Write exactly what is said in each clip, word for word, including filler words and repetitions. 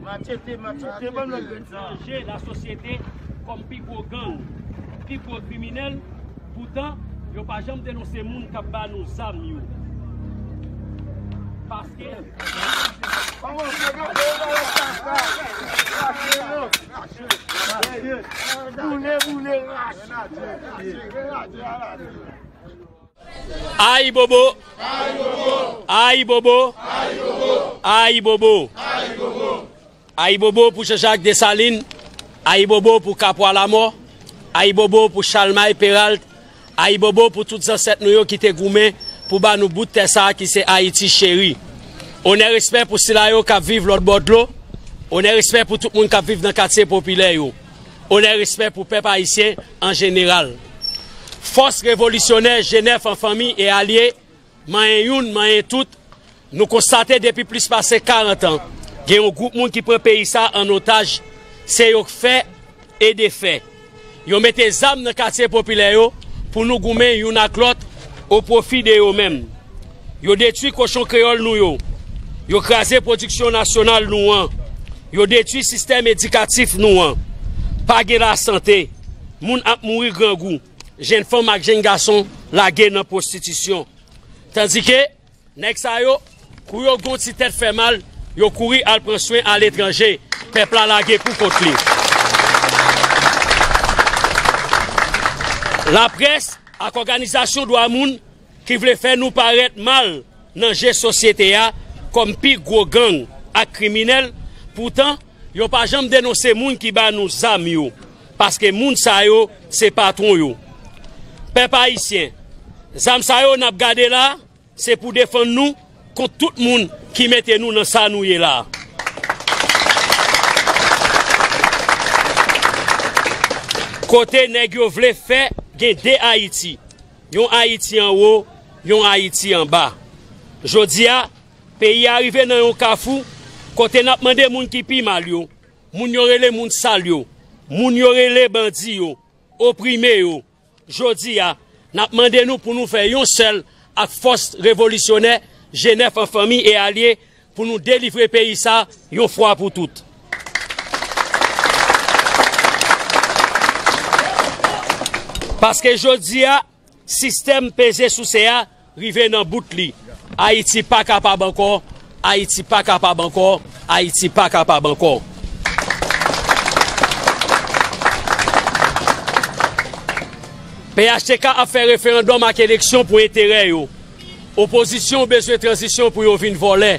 Machete, machete, ban m lòt grenn sa. Chanje lasosyete kòm pi gwo gang, pi gwo kriminèl. Poutan, yo pa janm denonse moun k ap ba nou zam yo. Paske Boule, boule, rache. Ayibobo! Ayibobo! Ayibobo! Ayibobo pou Jean-Jacques Dessalines, ayibobo pou Kapwa Lamò, ayibobo pou Chalmay Peralt, ayibobo pou tout zansèt nou yo ki te goumen pou ba nou bout tè sa a ki se Ayiti cheri. Onè, respè pou sila yo k ap viv lòt bò dlo. Onè, respè pou tout moun k ap viv nan katye popilè yo. Onè, respè pou pèp ayisyen an jeneral. Fòs revolisyonè Jenèf an fanmi e alye, manyen youn, manyen tout, nou konstate depi plis pase karant an, gen yon gwoup moun ki pran peyi sa an otaj, se yo k fè e defè. Yo mete zam nan katye popilè yo pou nou goumen youn ak lòt o pwofi de yo menm. Yo detwi kochon kreyòl nou yo. Yo kraze pwodiksyon nasyonal nou an. Yo detwi sistèm edikatif nou an. Pa gen lasante. Moun ap mouri grangou. Jenn fanm ak jenn gason lage nan pwostitisyon. Tandike, nèg sa yo, kou yo gen yon ti tèt fè mal, yo kouri al pran swen aletranje. Pèp la lage pou kont li. Laprès ak òganizasyon dwa moun ki vle fè nou parèt mal nan je sosyete a kòm pi gwo gang ak kriminèl, poutan, yo pa janm denonse moun ki ba nou zam yo, paske moun sa yo se patwon yo. Pèp ayisyen, zam sa yo n ap gade la, se pou defann nou kont tout moun ki mete nou nan sa nou ye la. Kote nèg yo vle fè gen de Ayiti, yon Ayiti anwo, yon Ayiti anba. Jodi a, peyi a rive nan yon kafou kote n ap mande moun ki pi mal yo, moun yo rele moun sal yo, moun yo rele bandi yo, oprime yo. Jodi a, n ap mande nou pou nou fè yon sèl ak fòs revolisyonè Jenèf an fanmi e alye pou nou delivre peyi sa yon fwa pou tout. Paske jodi a, sistèm peze souse a rive nan bout li. Ayiti pa kapab ankò, Ayiti pa kapab ankò, Ayiti pa kapab ankò. P H T K ap fè referandòm ak eleksyon pou enterè yo. Opozisyon bezwen tranzisyon pou yo vin vòlè.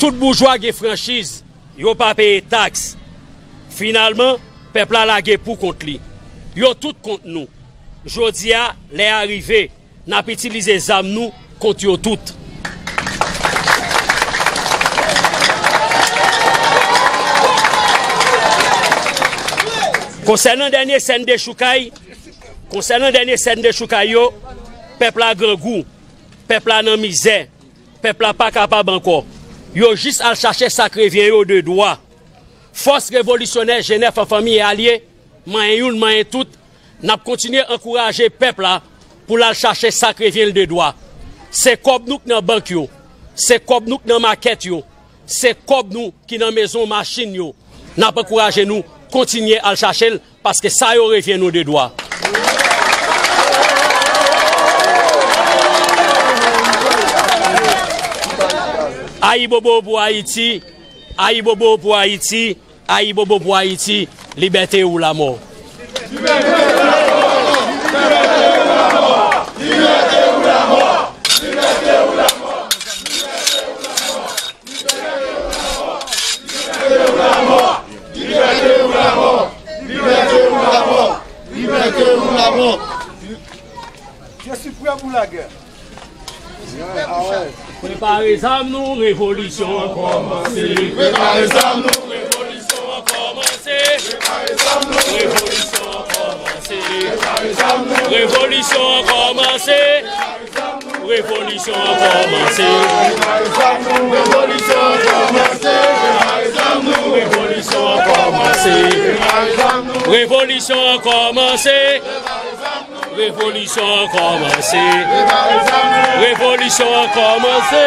Tout boujwa gen franchiz, yo pa peye taks. Finalman, pèp la lage pou kont li. Yo tout kont nou. Jodi a, lè a rive, n ap itilize zam nou kont yo tout. Konsènan dènye sèn dechoukay, konsènan dènye sèn dechoukay yo, pèp la grangou, pèp la nan mizè, pèp la pa kapab ankò. Yo jis al chache sa k revyen yo de dwa. Fòs revolisyonè Jenèf an fanmi e alye, manyen youn, manyen tout, n ap kontinye ankouraje pèp la pou l al chache sa k revyen l de dwa. Se kòb nou k nan bank yo, se kòb nou k nan makèt yo, se kòb nou ki nan mezon machin yo. N ap ankouraje nou kontinye al chache l, paske sa yo revyen nou de dwa. Ayibobo pou Ayiti, ayibobo pou Ayiti, ayibobo pou Ayiti, libète ou lamò. Libète ou lamò! Libète ou lamò! Libète ou lamò! Libète ou lamò! Je suis prêt pour la guerre. Prepare zam nou, revolisyon an kòmanse. Prepare zam nou, revolisyon an kòmanse. Prepare zam nou, revolisyon an kòmanse. Revolisyon an kòmanse. Revolisyon an kòmanse. Revolisyon an kòmanse. Revolisyon an kòmanse. Revolisyon an kòmanse. Revolisyon an kòmanse.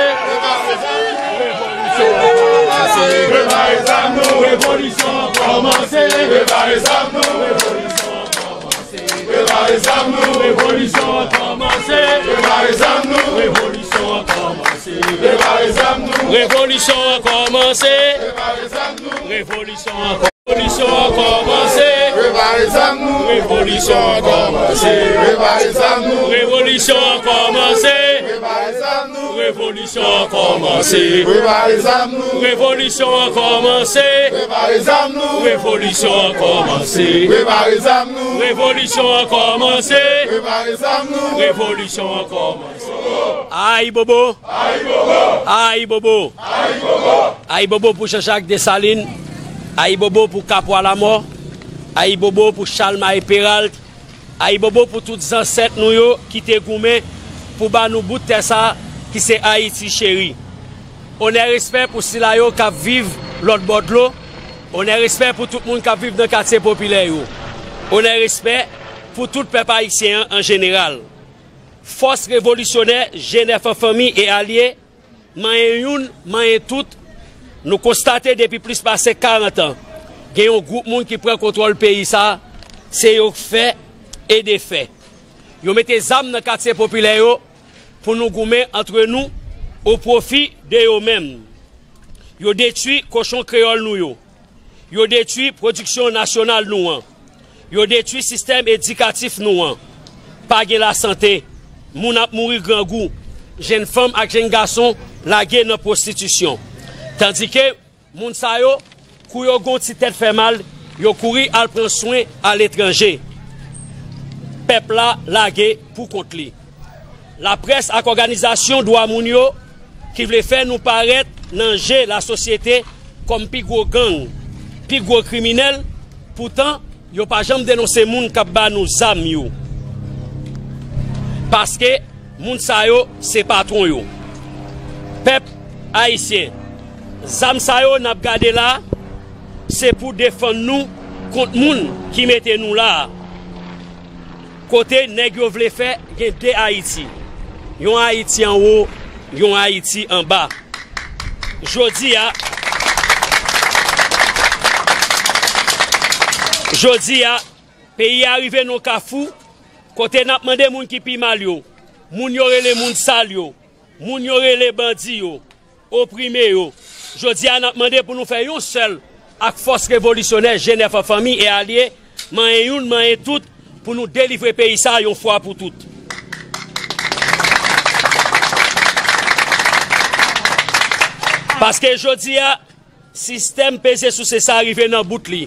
Revolisyon an kòmanse. Prepare zam nou, revolisyon an kòmanse. Prepare zam nou, revolisyon an kòmanse. Prepare zam nou, revolisyon an kòmanse. Prepare zam nou, revolisyon an kòmanse. Prepare zam nou. Revolisyon an kòmanse. Prepare zam nou. Revolisyon an kò-, revolisyon an kòmanse. Prepare zam nou. Revolisyon an kòmanse. Prepare zam nou. Revolisyon an kòmanse. Prepare zam nou. Revolisyon an kòmanse. Prepare zam nou. Revolisyon an kòmanse. Prepare zam nou. Revolisyon an kòmanse. Prepare zam nou. Revolisyon an kòmanse. Prepare zam nou. Revolisyon an kòmanse. Ayibobo! Ayibobo! Ayibobo! Ayibobo! Ayibobo pou Jean-Jacques Dessalines! Ayibobo pou Kapwa Lamò! Ayibobo pou Chalmaye Péralte! Ayibobo pou tout zansèt nou yo ki te goumen pou ba nou bout tè sa ki se Ayiti cheri. Onè respè pou sila yo k ap viv lòt bò dlo. Onè respè pou tout moun k ap viv nan katye popilè yo. Onè respè pou tout pèp ayisyen an an jeneral. Fòs revolisyonè G nèf an fanmi e alye, manyen youn, manyen tout, nou konstate depi plis pase karant an, gen yon gwoup moun ki pran kontwòl peyi sa a, se yo k fè e defè. Yo mete zam nan katye popilè yo pou nou goumen antre nou o pwofi de yo menm. Yo detwi kochon kreyòl nou yo. Yo detwi pwodiksyon nasyonal nou an. Yo detwi sistèm edikatif nou an. Pa gen lasante. Moun ap mouri grangou. Jenn fanm ak jenn gason lage nan pwostitisyon. Tandike moun sa yo, kou yo gen yon ti tèt fè mal, yo kouri al pran swen aletranje. Pèp la lage pou kont li. Laprès ak òganizasyon dwa moun yo ki vle fè nou parèt nan je lasosyete kòm pi gwo gang, pi gwo kriminèl, poutan yo pa janm denonse moun k ap ba nou zam yo. Paske moun sa yo se patwon yo. Pèp ayisyen, zam sa yo n ap gade la, se pou defann nou kont moun ki mete nou la a. Kote nèg yo vle fè gen de Ayiti. Yon Ayiti anwo, yon Ayiti anba. Jodi a, jodi a, peyi a rive nan kafou kote n ap mande moun ki pi mal yo, moun yo rele moun sal yo, moun yo rele bandi yo, oprime yo. Jodi a, n ap mande pou nou fè yon sèl ak fòs revolisyonè G nèf an fanmi e alye, manyen youn, manyen tout, pou nou delivre peyi sa a yon fwa pou tout. Paske jodi a, sistèm peze souse sa a rive nan bout li.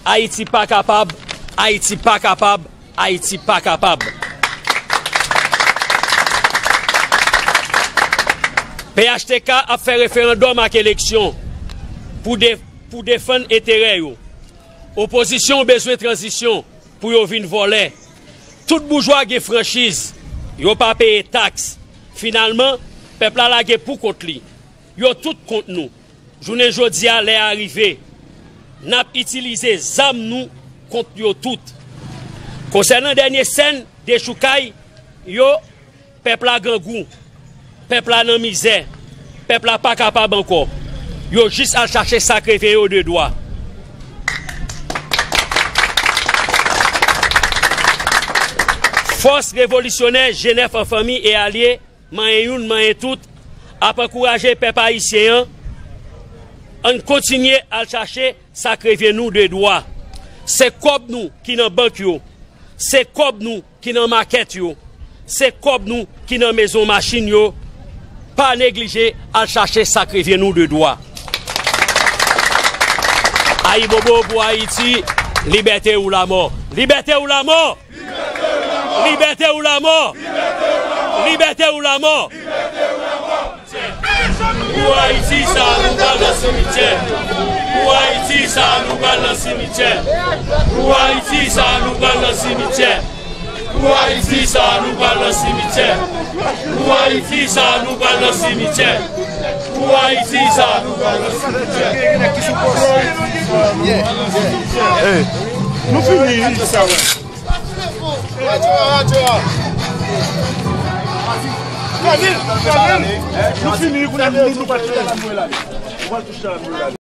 Ayiti pa kapab, Ayiti pa kapab, Ayiti pa kapab. P H T K ap fè referandòm ak eleksyon pou de-, pou defann enterè yo. Opozisyon bezwen tranzisyon pou yo vin vòlè. Tout boujwa gen franchiz, yo pa peye taks. Finalman, pèp la lage pou kont li. Yo tout kont nou. Jounen jodi a, lè a rive. N ap itilize zam nou kont yo tout. Konsènan dènye sèn dechoukay yo, pèp la grangou, pèp la nan mizè, pèp la pa kapab ankò. Yo jis al chache sa k revyen yo de dwa. Fòs revolisyonè G nèf an fanmi e alye, manyen youn, manyen tout, ap ankouraje pèp ayisyen an, ann kontinye al chache sa k revyen nou de dwa. Se kòb nou ki nan bank yo, se kòb nou ki nan makèt yo, se kòb nou ki nan mezon machin yo. Pa neglije al chache sa k revyen nou de dwa. Ayibobo pou Ayiti, libète ou lamò. Libète ou lamò! Libète ou lamò! Libète ou lamò! Pou Ayiti sa nou pral nan simityè. Pou Ayiti sa nou pral nan simityè. Pou Ayiti sa nou pral nan simityè. Pou Ayiti sa nou pral nan simityè. Pou Ayiti sa nou pral nan simityè. Pou Ayiti sa nou pral nan simityè. Hey, nou fini. Nou fini, nou, nou, nou pa t fè.